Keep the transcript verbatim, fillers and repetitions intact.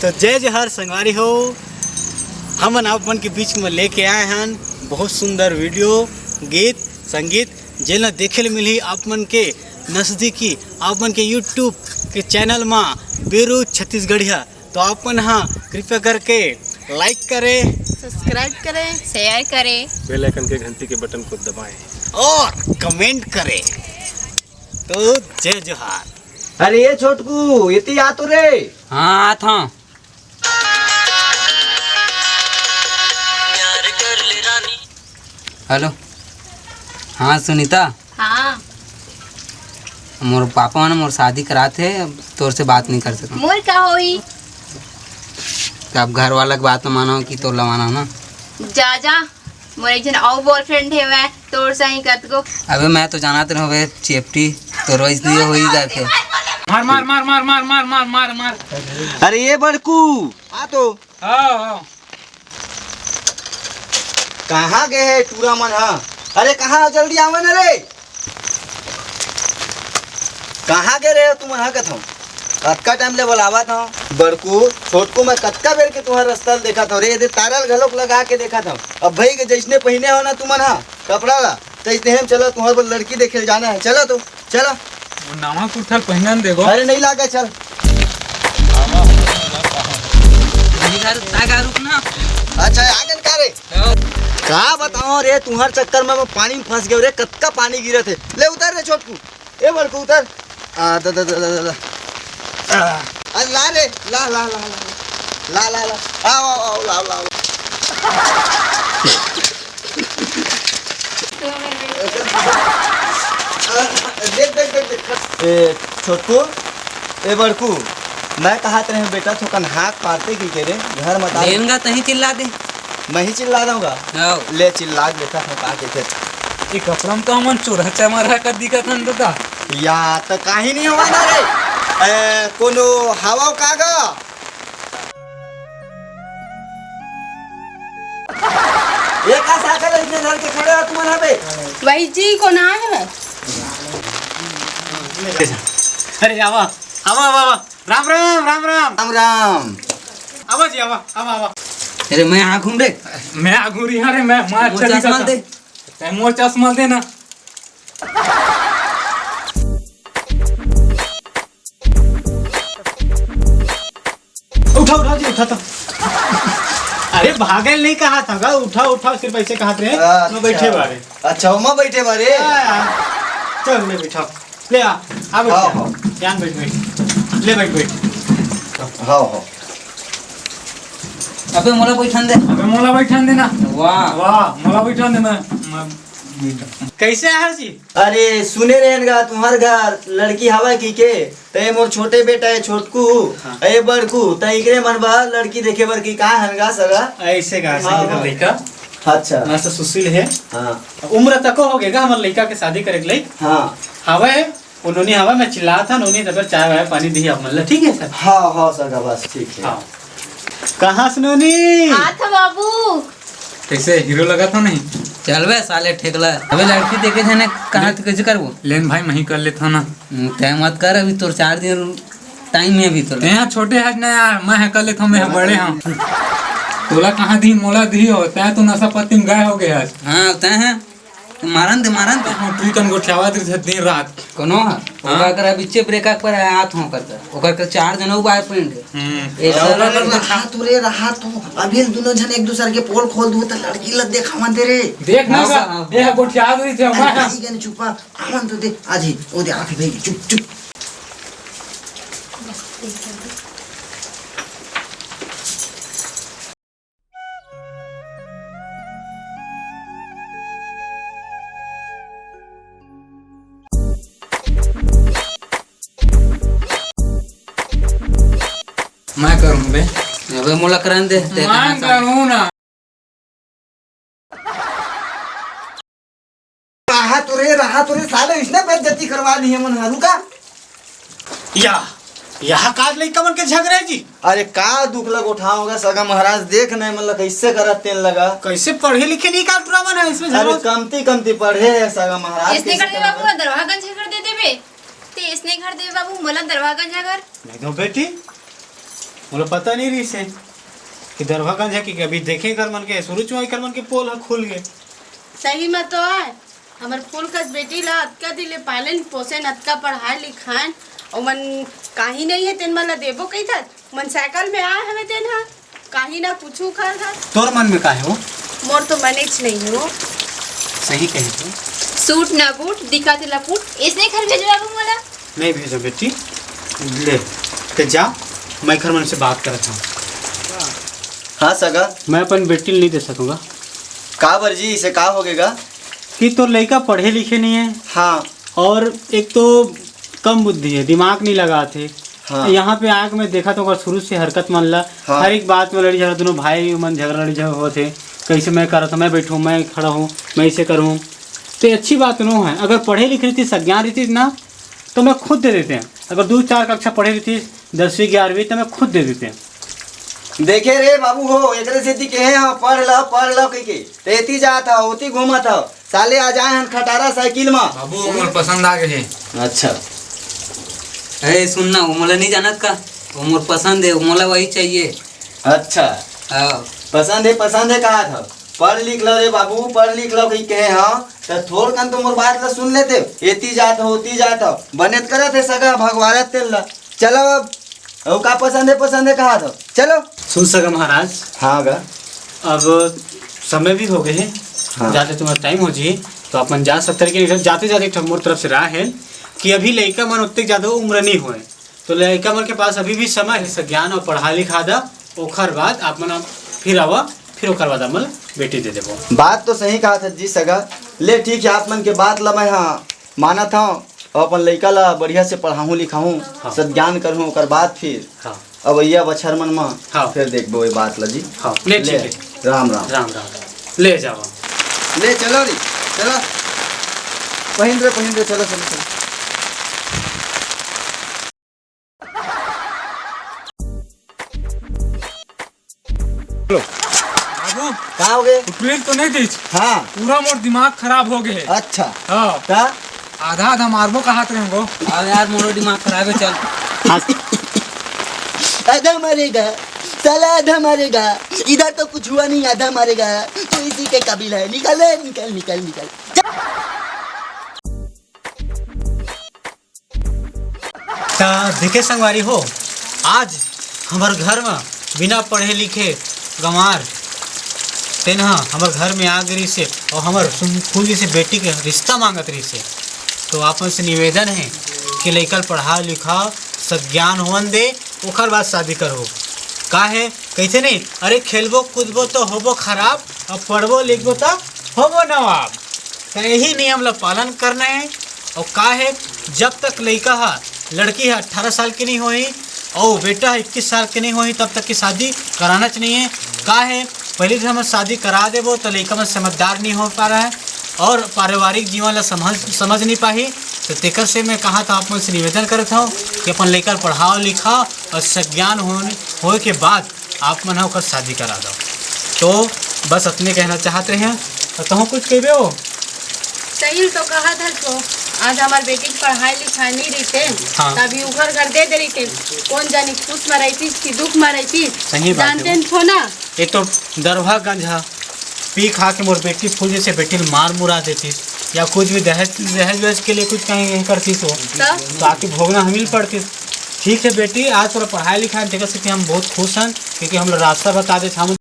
तो जय जोहार संगवारी हो, हमन आप मन के बीच में लेके आए हन बहुत सुंदर वीडियो, गीत, संगीत, जेला देखे ले मिलही आप मन के नजदीकी, आप मन के YouTube के चैनल मा बेरू छत्तीसगढ़िया। तो आप मन हा कृपया करके लाइक करे, सब्सक्राइब करे, शेयर करे, बेल आइकन के घंटी के बटन को दबाएं और कमेंट करे। तो जय जोहार। अरे ये छोटकू, इति आ तो रे। हाँ, आत हूँ। हेलो। हाँ सुनीता। हाँ। मोर पापा मन मोर शादी करात हे, अब तोर से बात नहीं कर सकंव। मोर का होई? त अब घर वाला के बात मानव कि तोर ला मानव ना? जा जा, मोर एक झन अउ बॉयफ्रेंड हेवय, तोर सही कतको। अबे मैं तो जानत रहेंव बे चेपटी, तोर वइसने होई जाथे। मार, मार, मार। अरे ये बड़कू, आ तो। हाँ, हाँ। कहाँ गे हे टूरा मन ह? अरे कहाँ हो? जल्दी आवा ना रे। कहाँ गे रहे हो तुमन ह कथव? अतका टाइम ले बोलावत हव। बड़कू, छोटकू, मैं कतका बेर के तुम्हर रस्ता ल देखत हव रे, एदे तारा ल घलोक लगा के देखत हव। अब भई के जइसने पहिने हो ना तुमन ह कपड़ा ला, तइसने हम चलो, तुम्हर बर लड़की देखे ल जाना हे, चलो तो। चला। वो नवा कुर्ता ल पहिनन दे गो। अरे नहीं लागे, चल। इधर तागा रुक ना। अच्छा, आगन का रे? हाँ। का बताओ रे, तुम्हार चक्कर में मैं पानी में फंस गयो रे, कतका पानी गिरत हे। ले उतर रे छोटकू, ए बड़कू उतर। आ, the, the, the, the, the, the. आ, आ, ला रे, ला, ला, ला, ला, ला, ला, ला, आओ, आओ, आओ, लाओ, लाओ, लाओ। देख, देख, देख, देख। ए, छोटकू, ए, बड़कू, मैं कहत रहेंव बेटा, थोकन हाक पारते कहिके रे, घर मत आ। लेन गा, तहीं चिल्ला दे। मैं ही चिल्ला दूंगा। आओ। ले, चिल्ला के देखत हंव का कहिथे। ए कपड़ा में तो हमन चोरहा चमारहा कर दिखत हन दादा। या, त काहीं नहीं होवय ना रे। ए, कोनो हवव का गा? ये का साइकिल इतने धर के खड़े हो तुमन हबे? वही जी, कोन आए हवय? अरे आवा, आवा, आवा, आवा। राम राम, राम राम। राम राम। आवा जी, आवा, आवा, आवा। अरे मैं आ घूम रे। मैं आ घूम रही, अरे मैं, मैं मोर अच्छा चश्मा दिखा दे। तै मोर चश्मा दे ना। उठा, उठा जी, उठा तो। अरे भागल नहीं कहा था गा, उठा, उठा, सिर्फ ऐसे कहा थे। अच्छा। मैं बैठे बारे। अच्छा, ओमा बैठे बारे। हाँ, हाँ। चल, मैं बैठा। ले आ, आ बैठ हाँ, जा। हाँ। ध्यान बैठ, बैठ। ले बैठ, बैठ। हाँ, हाँ। अबे मोला बैठन दे। अबे मोला बैठन दे ना। वाह। वाह, मोला बैठन दे ना। मैं बैठा। कैसे आहा जी? अरे सुने रहेन गा, तुम्हार घर लड़की हवय कहिके, त ए मोर छोटे बेटा ए छोटकू, हाँ। ए बड़कू, त इकरे मन बर लड़की देखे बर कहिके आए हन गा सगा। ऐसे गा, हाँ, सही हाँ। लड़का। अच्छा। ना तो सुशील हे। हाँ। उम्र तको हो गे गा हमर लड़का के शादी करे के लायक। हाँ। हवय, ओ नोनी हवय, मैं चिल्लात हन, नोनी तकर चाय वाय पानी दिही आप मन ला, ठीक हे सर? हाँ, हाँ सगा, बस ठीक हे। हाँ। कहाँ से नोनी? आत हंव बाबू। कैसे हीरो लगत हंव नहीं? चल बे साले ठेकला। अबे लड़की देखे जाने कहाँ ले, तो कैसे करबो? लेन भाई, मैं ही कर लेत हंव ना। हम्म, तै मत कर, अभी तोर चार दिन टाइम हे अभी तोर। तै छोटे हस ना यार, मैं ह कर लेत हंव, मैं ह बड़े हंव। तोला कहाँ दी, मोला दी हो, तै तो नशा पत्ती में गाय हो गए हस। हाँ, तै है। मारन दे, मारन दे। हाँ, तू कन गोठियावा दे दिन रात। कोनो ह? हाँ? ओकर करा बिच्चे ब्रेकअप पर आत हंव करता। ओकर कर चार जन अउ बॉयफ्रेंड हे। हम्म। ए, ओकर सर, कर रहा तो रे, रहा तो। अभी दुनों जन एक दूसर के पोल खोल दू, त लड़की ल देखावन दे रे। देख ना हाँ, का, हाँ, हाँ। ए गोठिया दे थे, अरे, मैं। भाई गन चुपा, आवन तो दे, आज ही, ओ दे, आप ही भाई, चुप, चुप। मैं करूँ बे। अबे मोला करन दे, ते मैं कहाँ सा- करूँ ना। रहा तो रे, रहा तो रे, साले इसने बेइज्जती करवा दी हे मन ह, रुका। या, यहाँ का लइका मन के झगड़ा हे जी? अरे का दुख लग उठाओगे सगा महाराज, देख नहीं मन ल कैसे करत तेन लगा। कैसे पढ़े लिखे नहीं का टुरा मन है इसमें अरे झगड़ा? कमती कमती पढ़े हे सगा महाराज, इसने कैसे कर दे बाबू, करत? दरवाहा गंज कर दे देबे। ते इसने घर दे बाबू, मोला दरवाहा गंज घर। नहीं दो बेटी। मोला पता नहीं रहिस हे कि दरभा गंज हे कि अभी देखे कर मन के सुरुज में कर मन के पोल ह खुल गे। सही में तो आय, हमर फूल कस बेटी ला अतका दिन ले पालेन पोसेन, अतका पढ़ाए लिखाएन, ओमन काही नहीं हे तेन मन ला देबो कहिथस, मन साइकिल में आए हवे तेन ह, काही ना कुछु कर हस। तोर मन में का हे वो? मोर तो मनेच नहीं हो। सही कहे तो। सूट ना बूट, दिखा ते लपूट, इसने घर भेजवाबो मोला। नहीं भेजो बेटी, ले, ते जा, मैं घर मन से बात करत हूँ। हाँ सगा। मैं अपन बेटी ल नहीं दे सकूँगा। का बर जी, इसे का हो गेगा? कि तोर लइका पढ़े लिखे नहीं है। हाँ। और एक तो कम बुद्धि है, दिमाग नहीं लगात हे। हाँ। यहाँ पे आके मैं देखा तो ओकर शुरू से हरकत मन ला, हाँ। हर एक बात में लड़ी झगड़ा, दोनों भाई मन झगड़ा लड़ी झगड़ा होत हे। कैसे मैं करत हूँ, मैं बैठूँ, मैं खड़ा हूँ, मैं इसे करूँ, तो ये अच्छी बात नो है। अगर पढ़े लिखे रहितिस, सज्ञान रहितिस ना, तो मैं खुद दे देते हैं। अगर दो चार कक्षा पढ़े रहितिस, दसवीं ग्यारहवीं, तो मैं खुद दे देते हैं। देखे रे बाबू हो, एकरे सेती कहे ह, पढ़ ल, पढ़ ल कहिके। ते एती जात ह, ओती घूमत ह। साले आ जाए हन खटारा साइकिल म। बाबू, मोर पसंद आ गए हे। अच्छा। ए, सुन ना, वो मोला नहीं जानत का? वो मोर पसंद है, वो मोला वही चाहिए। अच्छा। हाँ। पसंद है, पसंद है कहा था। पढ़ लिख लो रे बाबू, पढ़ लिख लो कही कहे ह, त थोड़ कन तो मोर बात ला सुन लेते। एती जात हो, ओती जात हो। बने त करत हे सगा, भगवारत तेल ला। चलो अब, अउ का पसंद है, पसंद है कहा था। चलो। सुन सगा महाराज। हाँ गा। अब समय भी हो गए है, हाँ। जाते तुम्हारा टाइम हो जी, तो अपन जा सकते हैं। लेकिन जाते जाते एक ठो मोर तरफ से राय है कि अभी लइका मन उतने ज्यादा उम्र नहीं होए, तो लइका मन के पास अभी भी समय है, सज्ञान अउ पढ़ा लिखा दा, ओखर बाद आप मन फिर आवा, फिर ओकर बाद आप मन बेटी दे देबो। बात तो सही कहा था जी सगा। ले ठीक है, आप मन के बात ला मैं, हाँ, मानत हूँ, अउ अपन लइका ला बढ़िया से पढ़ाहूँ लिखाहूँ, हाँ। सज्ञान करहूँ, ओकर बाद फिर हाँ। अवैया बछर मन म हाँ। फिर देखबो ये बात ला जी। हाँ, ले, ले, ठीक है। राम राम। राम राम। ले जावा। ले चलो रे, चलो। पहिन रे, पहिन रे, चलो, चलो, चलो। हेलो। बाबू, का हो गए? उठलिस तो नहीं दिस? हाँ। पूरा मोर दिमाग खराब हो गए। अच्छा। हाँ। का? आधा आधा मारबो कहात रहेंगो। अब यार, मोरो दिमाग खराब है, चल। आधा मारेगा, साला आधा मारेगा। इधर तो कुछ हुआ नहीं, आधा मारेगा। तो इसी के काबिल है। निकल रे, निकल, निकल, निकल। त देखे संगवारी हो, आज हमर घर म बिना पढ़े लिखे गंवार तेन ह हमर घर में आ गे रिहिस हे अउ हमर सुनफुल जइसे बेटी के रिश्ता मांगत रिहिस हे। तो आप मन से निवेदन हे कि लइका ल पढ़ा लिखा, सज्ञान होवन दे, ओखर बाद शादी करहू। का हे, कहिथे नहीं, अरे खेलबो कूदबो तो होबो खराब, अब पढ़बो लिखबो तो होबो नवाब। त यही नियम ला पालन करना हे। अउ का हे, जब तक लइका ह, लड़की ह अट्ठारह साल के नहीं होही अउ बेटा ह इक्कीस साल के नहीं होही, तब तक की शादी करानाच नहीं हे। का हे, पहले जब हम शादी करा देबो, त लइका मन समझदार नहीं हो पा रहा है अउ पारिवारिक जीवन ला समझ, समझ नहीं पाही। तो तेकर से मैं कहा था, आप मन से निवेदन करत हूँ कि अपन लइका ल पढ़ाओ लिखाओ अउ सज्ञान होने, होए के बाद आप मन ह ओकर शादी करा दो। तो बस अतने कहना चाहत रहे हैं। तो तहूँ कुछ कहबे हो? सही तो कहा था तो, आज हमार बेटी के पढ़ाई लिखाई नहीं रहिते, हाँ। तभी उघर घर दे दे रहिते। कौन जानी खुश म रहितिस कि दुख म रहितिस, सही बात है। जानते हो ना। ये तो दरभा गंज ह, पी खा के मोर बेटी फूल जइसे बेटी ल मार मुरा देतिस, या कुछ भी दहेज, दहेज वहेज के लिए कुछ कहीं ये करतिस हो, तब? तो आके भोगना हमी ल पड़तिस। ठीक है बेटी, आज तोरा पढ़ाई लिखाई में देखत से कि हम बहुत खुश हन, क्योंकि हम लोग रास्ता बता देत हन।